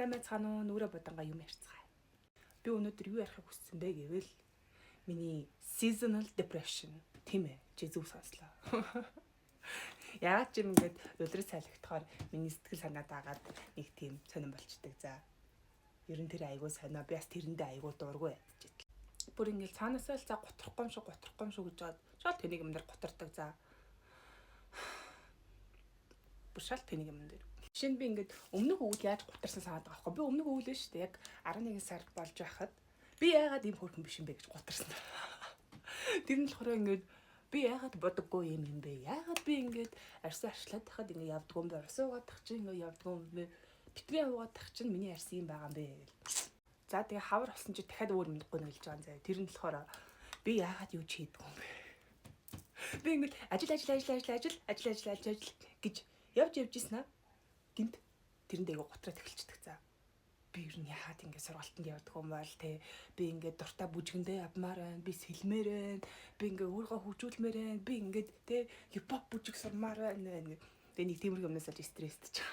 Сайн байцгаана уу? Нүрэ будангаа юм ярьцгаая. Би өнөөдөр юу ярихыг хүссэн бэ гэвэл миний seasonal depression, тийм ээ. Чи зөв сонслоо. Яагаад ч юм ингээд улирал салхитахаар миний сэтгэл санаа дагаад нэг тийм сонин болчдөг. За. Ер нь тэр айгуу сонио. Би бас тэрэндээ айгуу дургүй ядчихэт. Бүр ингээд цаанаасаа л за гутрахгүй юм шиг, гутрахгүй юм шиг гэж жаад шал тэнийг юм дээр гутардаг. За. Бүр шал тэнийг юм дээр. Жишээ нь би ингээд өмнөх өвөл яаж гутарсан санаад байгаа байхгүй. Би өмнөх өвөл шүү дээ. Яг 11 сар болж байхад би яагаад ийм хөөрхөн биш юм бэ гэж гутарсан. Тэр нь болохоор ингээд би яагаад бодоггүй юм юм бэ? Яагаад би ингээд арьсаа арчлаад тахад ингээд явдгүй юм бэ? Ус уугаад тах чинь ингээд явдгүй юм бэ? Битгий уугаад тах чинь миний арьс юм байгаа юм бэ гэл. За, тэгээ хавар болсон чи дахиад өөр юм гонолж байгаа юм заяа. Тэр нь болохоор би яагаад юу ч хийдгүй юм бэ? Би ингээд ажил, ажил, ажил, ажил, ажил, ажил, ажил, ажил, ажил гэж явж явж ийсэн аа. Гинт тэрэнд айгу гутраад эхэлчихдэг. За, би ер нь яхаад ингээд сургалтанд явдаг юм бол те, би ингээд дуртай бүжгэндээ явмаар байна, би сэлмээр байна, би ингээд өөрийгөө хөгжүүлмээр байна, би ингээд те хипхоп бүжиг сурмаар байна гэх. Тэгээ нэг тиймэрхүү юмнаас л стресстэй.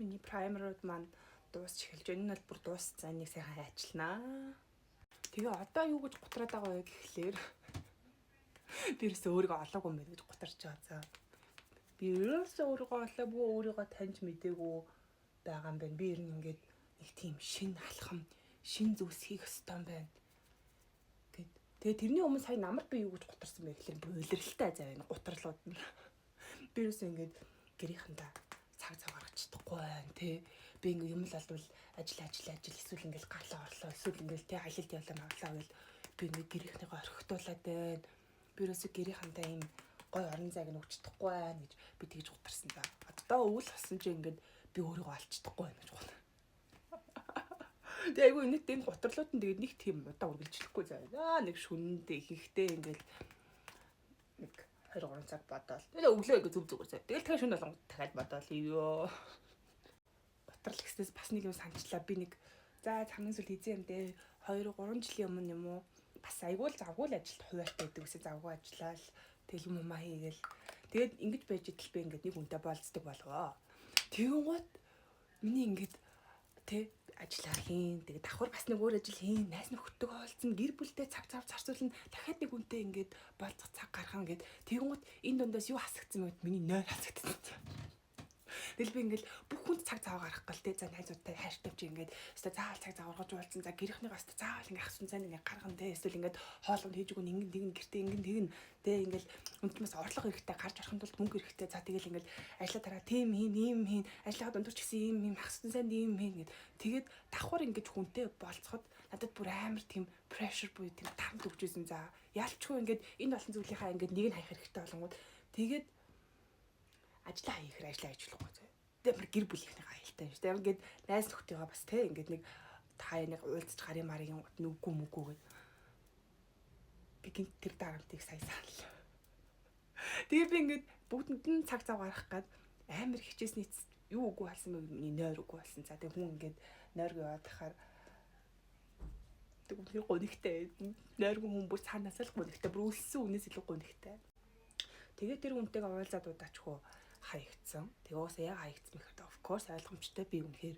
Миний primer ууд маань дуусч эхэлж байна. Энэ бол бүр дууссан. Нэг сайхан хайчлнаа. Тэгээ одоо юу гэж гутраад байгаа вэ гэхлээр би ерөөсөө өөрийгөө олоогүй юм байна гэж гутарч байгаа. За. Би ерөөсөө өөрийгөө олоогүй, өөрийгөө таньж мдээгүй байгаа юм байна. Би ер нь ингээд нэг тийм шин алхам, шин зүйлс хийх ёстой юм байна гэд. Тэгээ тэрний өмнө сая намар би юу гэж гутарсан бэ гэхлээр би улиралтай зав энэ гутарлууд нь. Би ерөөсөө ингээд гэрийнхэндээ цаг цаг гаргаж чадахгүй байна те. Би ингээд юм л алдвал ажил, ажил, ажил, эсвэл ингээд гарлаа орлоо, эсвэл ингээд те аялалд явлаа маглаа гэл би ингээд гэрийнхнийгаа орхигдуулаад байна. Би ерөөсөө гэрийнхэнтэй ийм гой орон зайг нь өгч чадахгүй байна гэж би тэгж гутарсан да. Одоо өвөл болсон чи ингээд би өөрийгөө олж чадахгүй байна гэж гутар. Тэгээ айгүй нэг энэ гутарлууд нь тэгээд нэг тийм удаа үргэлжлэхгүй заяа. Аа, нэг шүндээ ихэнхдээ ингээд нэг 23 цаг бодоол. Тэгээ өглөө айгүй зүг зүгээр заяа. Тэгэл тэгэхээр шүн болгон дахиад бодоол ёо. Гутрал гэснээс бас нэг юм санчлаа. Би нэг за хамгийн сүүл хэзээ юм дээ 2 3 жилийн өмнө юм уу, бас айгүй л завгүй л ажилд хуваартай байдаг гэсэн, завгүй ажиллаал тэгэл юм умаа хийгээл тэгээд ингэж байж идэл би ингээд нэг хүнтэй болцдог болгоо. Тэгэнгუут миний ингээд тэ ажиллаа хийн. Тэгээд давхар бас нэг өөр ажил хийн. Найз нөхдөд уулзсан, гэр бүлтэй цаг зав зарцуулна. Дахиад нэг хүнтэй ингээд болцох цаг гаргана гэд. Тэгэнгუут энэ дундаас юу хасагдсан бэ? Миний нойр хасагдсан. Тэгэл би ингээл бүх хүнд цаг зав гаргах гал те, за найзуудтай хайртай чи ингээд өстой заавал цаг зав гаргаж уулзсан, за гэрийнхнийгаа өстой заавал ингээд ах цайн ингээд гарган те, эсвэл ингээд хоол унд хийж өгөн, ингэн тэгин, гэртээ ингэн тэгин те, ингээл өнтмөс орлого хэрэгтэй, гарч орохын тулд мөнгө хэрэгтэй, за тэгэл ингээл ажлаа тараа тийм хийн, ийм хийн, ажлынхаа дундуур ч гэсэн ийм ийм, ах сайнд ийм хийн гэд. Тэгээд давхар ингэж хүнтэй болцоход надад бүр амар тийм pressure буюу тийм тарамт өгч байсан. За, ялчгүй ингээд энэ олон зүйлийнхаа ингээд нэг нь хаях хэрэгтэй болонгууд тэгээд ажлаа хийхээр ажлаа хийж болохгүй зөө. Тэгээ бүр гэр бүлийнхнийхээ аюултай юм шүү дээ. Ингээд найз нөхдөйгөө бас те ингээд нэг та нэг уулзч гарын марын нүггүй мүггүй гэд. Би гинт тэр дарамтыг сая саналаа. Тэгээ би ингээд бүгдэнд нь цаг зав гаргах гад амар хичээсний юу үгүй болсон бэ? Миний нойр үгүй болсон. За, тэгээ хүн ингээд нойргүй яваад тахаар тэг үнэхээр гонигтай. Нойргүй хүн бүр цаанаас л гонигтай. Бүр өлссөн үнээс илүү гонигтай. Тэгээ тэр хүнтэйгээ уулзаад удаачгүй хаягдсан. Тэгээ уусаа яг хаягдсан гэхэд of course ойлгомжтой, би үнэхээр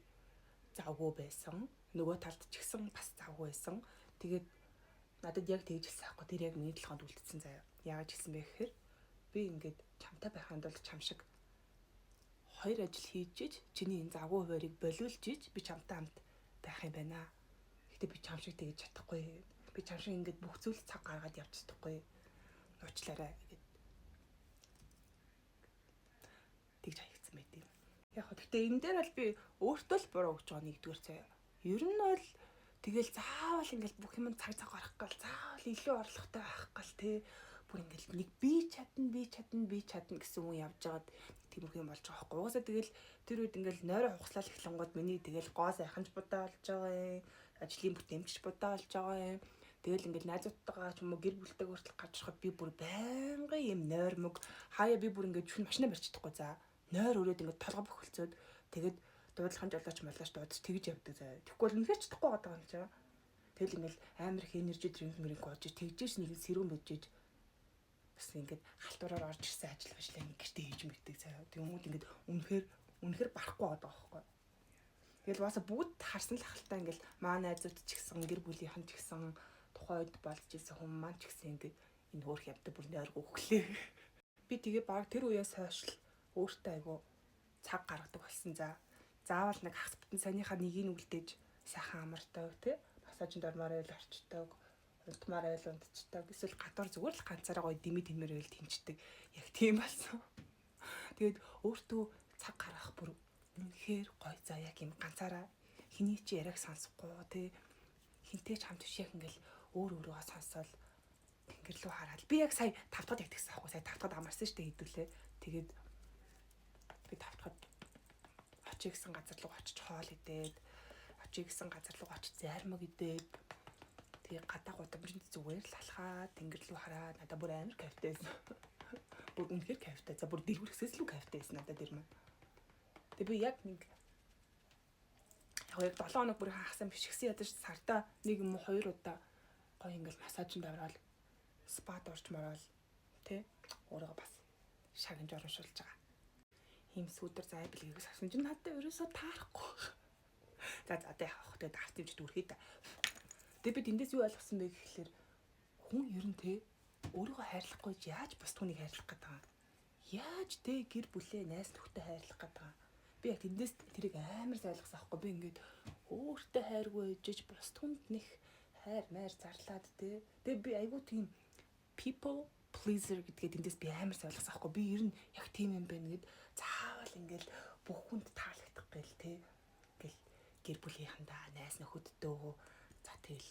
завгүй байсан. Нөгөө талд ч гэсэн бас завгүй байсан. Тэгээд надад яг тэгж хэлсэн аахгүй. Тэр яг миний толгойд үлдсэн заяа. Яагаад хэлсэн бэ гэхээр би ингээд чамтай байхын тулд чам шиг хоёр ажил хийж иж чиний энэ завгүй хуваарийг болиулж иж би чамтай хамт байх юм байна. Гэтэ би чам шиг тэгж чадахгүй. Би чам шиг ингээд бүх зүйл цаг гаргаад явж чадахгүй. Уучлаарай гэд тэгж хаягдсан байт юм. Яг хөө гэтээ энэ дээр бол би өөртөө л буруу өгч байгаа нэгдүгээр заяа. Ер нь бол тэгэл заавал ингээл бүх юм цаг цаг гарах гал, заавал илүү орлоготой байх гал те, бүр ингээл нэг би чадна, би чадна, би чадна гэсэн хүн явж байгаад тиймэрхүү юм болж байгаа байхгүй. Угаасаа тэгэл тэр үед ингээл нойроо ухслал эхлэнгууд миний тэгэл гоо сайханч будаа болж байгаа юм. Ажлын бүтээмжч будаа болж байгаа юм. Тэгэл ингээл найзуудтайгаа ч юм уу гэр бүлтэйг хүртэл гарч ирэхэд би бүр байнгын юм нойрмог хаяа, би бүр ингээд шүн машина барьж чадахгүй, за нойр өрөөд ингээд толгой бохилцоод тэгээд дуудлагын жолооч молооч дуудаж тэгж явдаг заяа. Тэгэхгүй бол үнэхээр чадахгүй байгаа юм чаа. Тэгэл ингээл амар их energy drink мэринг ууж тэгжээш нэг сэрүүн бэжэж бас ингээд халтураар орж ирсэн ажил ажлаа ингээд гэртээ хийж мэддэг заяа. Тэгмүүд ингээд үнэхээр үнэхээр барахгүй байгаа байхгүй. Тэгэл угаасаа бүгд харсан л ахaltaа ингээл маа найзууд ч гэсэн, гэр бүлийнхэн ч гэсэн, тухайн үед болж исэн хүмүүс маань ч гэсэн ингээд энэ хөөх явдаг бүр нойргүй өглөө. Би тэгээ баг тэр үеэс хойш л өөртөө айгу цаг гаргадаг болсон. За, заавал нэг хагас бүтэн сайныхаа нэгийг үлдээж сайхан амардаг, тий. Массажинд ормоор байл орчдөг, унтмаар байл унтчдаг. Эсвэл гадуур зүгээр л ганцаараа гоё дими тэмээр байл тэнчдэг. Яг тийм болсон. Тэгээд өөртөө цаг гаргах бүр үнэхээр гоё. За, яг юм ганцаараа хэний ч яриаг сонсохгүй, тий. Хинтэй ч хамт биш, яг ингээл өөр өөрийгөө сонсоол, тэнгэр рүү хараад. Би яг сая тавтахад яг тэгсэн аахгүй, сая тавтахад амарсан штэ хэдүүлээ. Тэгээд би тавтахад очие гэсэн газар руу очиж хоол идээд, очие гэсэн газар руу очиж зайрмаг идээд, тэгээ гадаа гудамжинд зүгээр л алхаад, тэнгэр рүү хараад надад бүр амар кайфтай байсан. Бүр үнэхээр кайфтай. За, бүр дэлгүрхсээс л кайфтай байсан надад тэр маань. Тэгээ би яг нэг яг 7 хоног бүр хагасан биш гэсэн, ядаж сартаа нэг юм уу хоёр удаа гоё ингээл массажинд ороод, спад орж мороод, тэ, өөрийгөө бас шагнаж оромшуулж байгаа. Ийм сүүдэр зай бэлгийг авсан чинь надад ерөөсөө таарахгүй. За за, одоо яах вэ? Тэгээд авт юмч дүүрхээ та. Тэгээд би тэндээс юу ойлгосон бэ гэхлээр хүн ер нь, тэ, өөрийгөө хайрлахгүй яаж бус түүнийг хайрлах гэдэг юм. Яаж, тэ, гэр бүлээ, найз нөхдөд хайрлах гэдэг юм. Би яг тэндээс тэрийг амар сайн ойлгосон аахгүй. Би ингээд өөртөө хайргүй ээжэж бус түнд нэх хайр майр зарлаад, тэ. Тэгээ би айгүй тийм people pleaser гэдгээ тэндээс би амар сайн ойлгосон аахгүй. Би ер нь яг тийм юм байна гэд заавал ингээл бүх хүнд таалагдах гээл, тэ. Ингээл гэр бүлийнхэндээ, найз нөхөддөө, за, тэгэл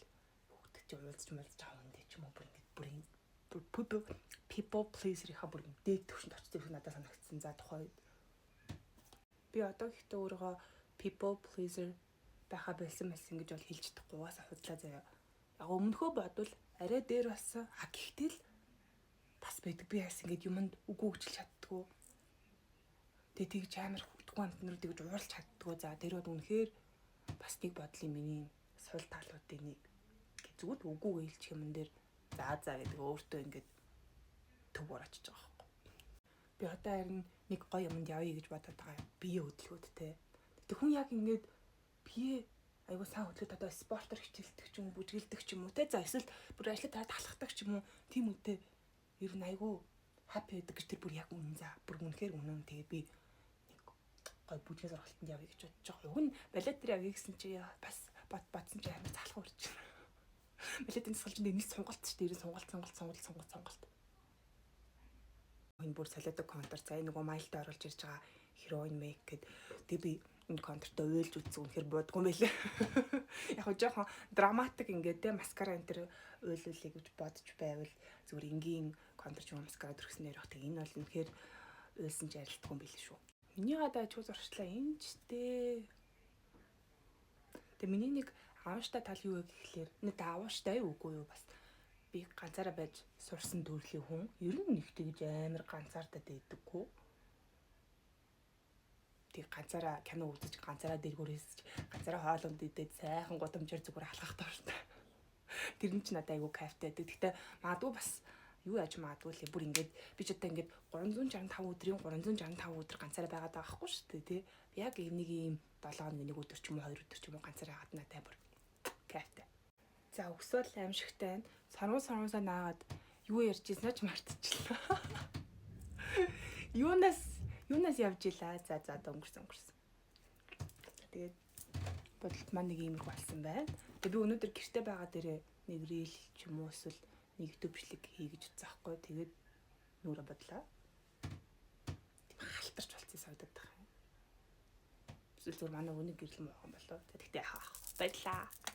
бүгд чи уулзч муулзч байгаа хүндээ ч юм уу бүр ингээд бүр people pleaser-ийнхаа бүр дээд түвшинд очсон юм надад санагдсан. За, тухайн үед би одоо гэхдээ өөрийгөө people pleaser байхаа болсон байсан гэж бол хэлж чадахгүй, угаасаа худлаа заяа. Яг өмнөхөө бодвол арай дээр болсон. А гэхдээ л бас байдаг. Би бас ингээд юмд үгүй гэж чаддгүй. Тэгээ тэгж амар хүдгүй амтнууд тэгж уурлж чаддгүй. За, тэр бол үнэхээр бас нэг бодлын миний сул талуудын нэг. Зүгээр үгүй хэлчих юм дээр за за гэдэг өөртөө ингээд төвөр очиж байгаа байхгүй. Би одоо харин нэг гоё юмд явъя гэж бодоод байгаа. Бие хөдөлгөөд, те. Тэгтээ хүн яг ингээд бие айгуу сайн хөдлөөд одоо спортоор хичээлдэг ч юм уу, бүжгэлдэг ч юм уу, те. За, эсвэл бүр ажлаа тараад алхахдаг ч юм уу. Тийм үедээ ер нь айгуу happy байдаг гэж тэр бүр яг үнэн, за. Бүр үнэхээр үнэн. Тэгээ би нэг гоё бүжгийн сургалтанд явъя гэж бодож байгаа. Уг нь балет дээр явъя гэсэн чи бас бод бодсон чи амар залах урч. Балетын дасгалжинд энэ сонголт ч дээр сонголт, сонголт, сонголт, сонголт, сонголт. Энэ бүр солиодог контур, за, нөгөө маялтай оруулж ирж байгаа heroin make гэд. Тэг би энэ контуртой уйлж үзсэн, үнэхээр буудгүй юм байлээ. Яг хөө жоохон dramatic ингээд, те, маскара энэ төр уйлуулъя гэж бодож байвал зүгээр энгийн контур ч юм, маскара төрсөн нэр баг. Тэг энэ бол үнэхээр уйлсан ч арилдахгүй юм билээ шүү. Миний гадаа чүү зуршлаа энэ ч дээ. Тэг миний нэг аавштай тал юу вэ гэхлээр нэг аавштай үгүй юу, бас би ганцаараа байж сурсан төрлийн хүн. Ер нь нэг тэгж амар ганцаардаад байдаггүй. Тэг ганцаараа кино үзэж, ганцаараа дэлгүүр хийсэж, ганцаараа хоолунд идээд, сайхан гудамжаар зүгээр алхах дуртай. Тэр нь ч надад айгүй кайфтай байдаг. Гэхдээ магадгүй бас юу яаж магадгүй лээ. Бүр ингээд би ч одоо ингээд 365 өдрийн 365 өдөр ганцаараа байгаад байгаа байхгүй шүү дээ, тий. Яг нэг ийм 7 хоног нэг өдөр ч юм уу, 2 өдөр ч юм уу ганцаараа байгаад надад бүр кайфтай. За, өсвөл аимшигтай байна. Саргуу саргуусаа наагаад юу ярьж ирсэн ч мартчихлаа. Юунаас явж илаа. За за, өнгөрсөн, өнгөрсөн. Тэгээд бодолт маань нэг иймэрхүү болсон байна. Тэгээ би өнөөдөр гэрте байгаа дээрээ нэг reel ч юм уу, эсвэл нэг YouTube бичлэг хий гэж утсан байхгүй. Тэгээд нүрэ бодлоо. Тийм халтарч болцсон санагдаад байгаа юм. Эсвэл зүгээр манай өнөг гэрэл муу юм болоо. Тэгтээ яах. Баярлаа.